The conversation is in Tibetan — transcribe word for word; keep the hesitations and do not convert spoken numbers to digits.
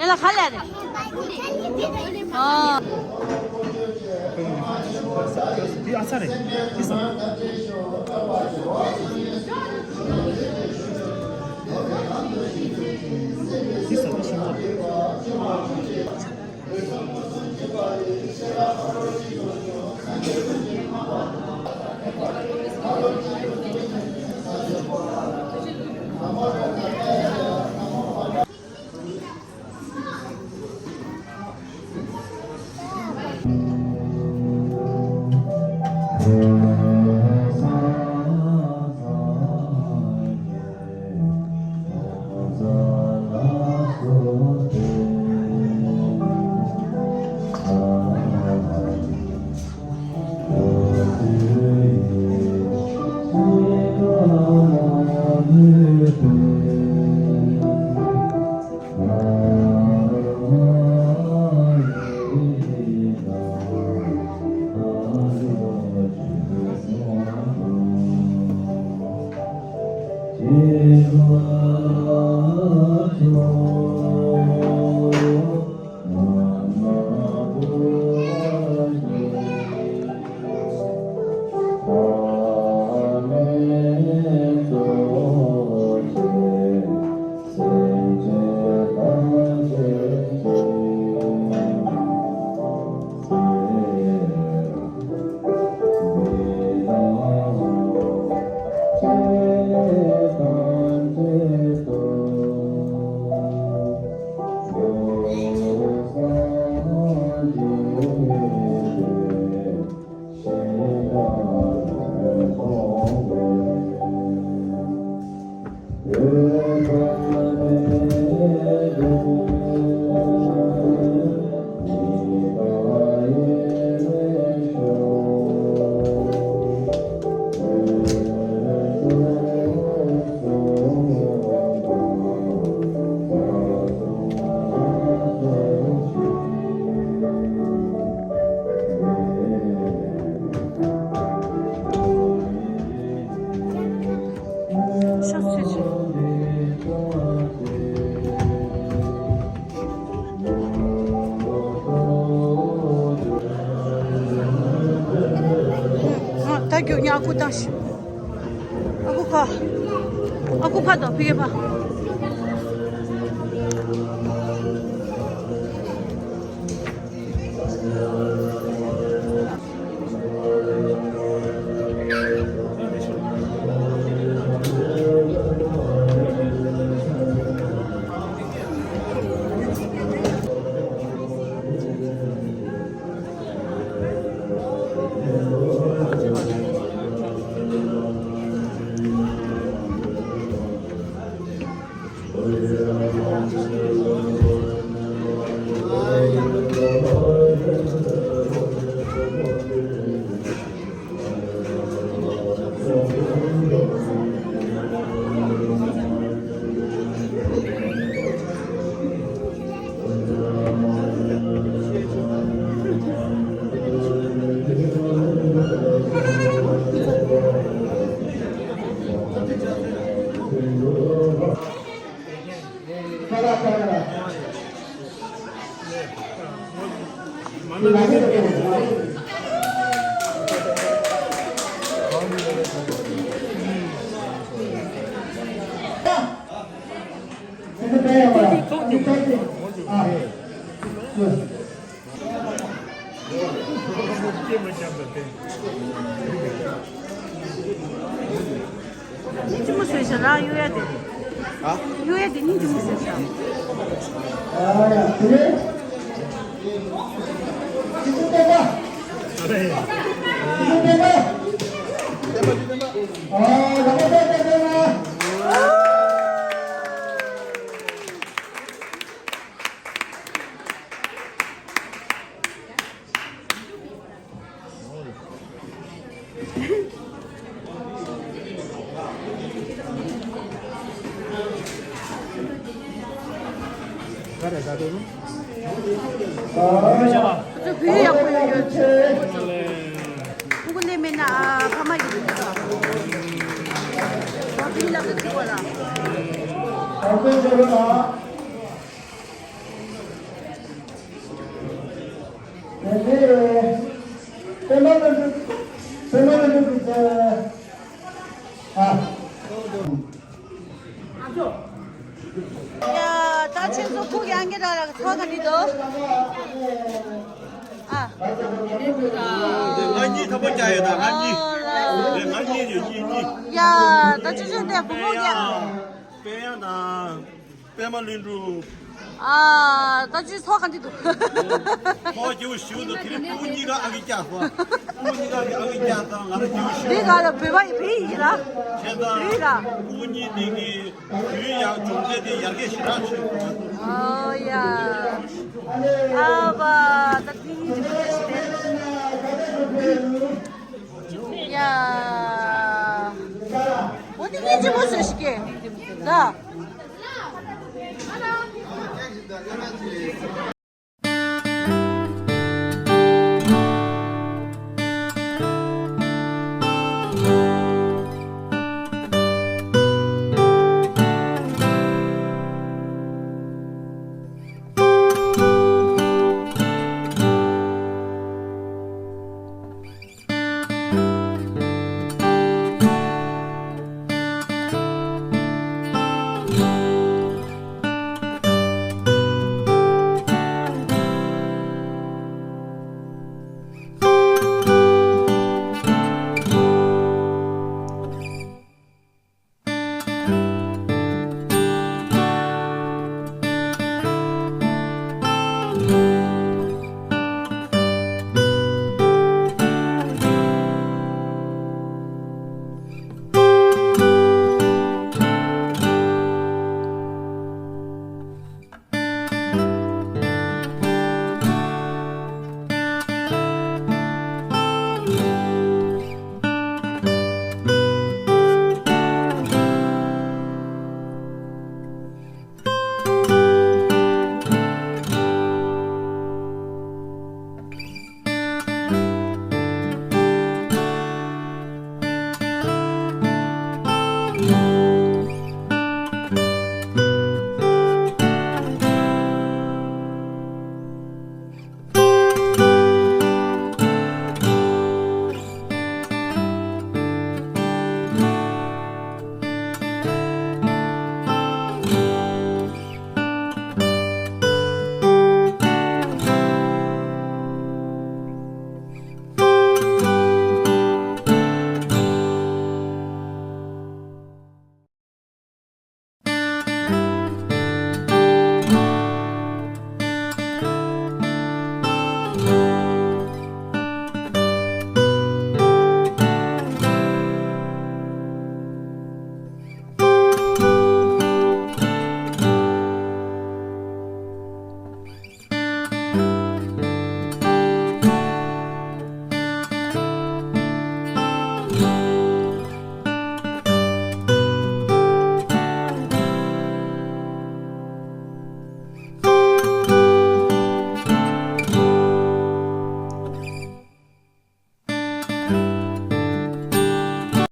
ཡ་ལ་ཁ་ལ་རེད། ཨ། འདི་ཨ་ཚ་རེད། འདི་ས། འདི་ས་འདི་ཤིང་ཚ། ད་རྒྱུགས་ཉག་ཁུ་བཏང་ཤི། ཨ་ཁུ་ཁ། ཨ་ཁུ་ཁ་དོ་ཕི་གེ་ཕ། སྙིང་རྗེ་མོ་བཟོས་ཤག་རང་གཡུག་ཡ་དེ། ཨ། གཡུག་ཡ་དེ་སྙིང་རྗེ་མོ་བཟོས་ཤག་ཁོ་ཚོ་བོད་ཡག་པོ་ཡོད་ཡོད། ཕྲུ་གུ་ལས་མེད་ན་ཨ་ཕ་མ་ཡིན་འདུག་ག་བོད་ཡིག་ལབ་ཏུ་ཐུག་པ་ལ། དེ་ནས་པདྨ་བློན་ཁྲི། པདྨ་བློན་ཁྲི་གི་ཨ། ཡ། ད་ཁྱེད་ཚོ་ཁུག་ཡང་གི་ར་ར་ཚོགས་ག་འདི་དོ། ཨ། ང་གཉིས་ཐོབ་པ་རྒྱག་ཡོད་ད། ང་གཉིས། ཨོ་ལ། དེ་ང་གཉིས་ཡོད། གཉིས་གཉིས། ཡ། ད་ཅི་ཅི་འདི་བུ་མོ་རྒྱག་དཔལ་དབྱངས་དང་པདྨ་ལྷུན་གྲུབ། ཨ། ད་ཅི་ཚོགས་ག་འདི་དོ། ཚོགས་སྐྱིད་པོ་ཞིག་འདུག་དེ་རིང་སྤུ་གུ་གཉིས་ཀ་ཨ་ཁུ་རྒྱག་སོང་། སྤུ་གུ་གཉིས་ཀ་གི་ཨ་ཁུ་རྒྱག་སོང་། ང་རང་སྐྱིད་པོ་ཞིག་འདི་ག་ལ་བོད་པ་ཡི་བོད་ཡིག་ཡིན་ལ། བྱས་ཙང་བོད་ཡིག་ལ། སྤུ་གུ་གཉིས་དེ་གི་དུས་ཡག་སྦྱོང་ཚན་དེ་ཡར་རྒྱས་ཞེ་དྲག་བྱུང་སོང་། ཨོ་ཡ། ཨ་བ། ད་དེ་གཉིས་ཀྱི་ཕྱོགས་ཤིག་རེད། ཡ། འོ་དེ་གཉིས་ཅི་མོ་བཟོས་ཤིག་གེ། ད།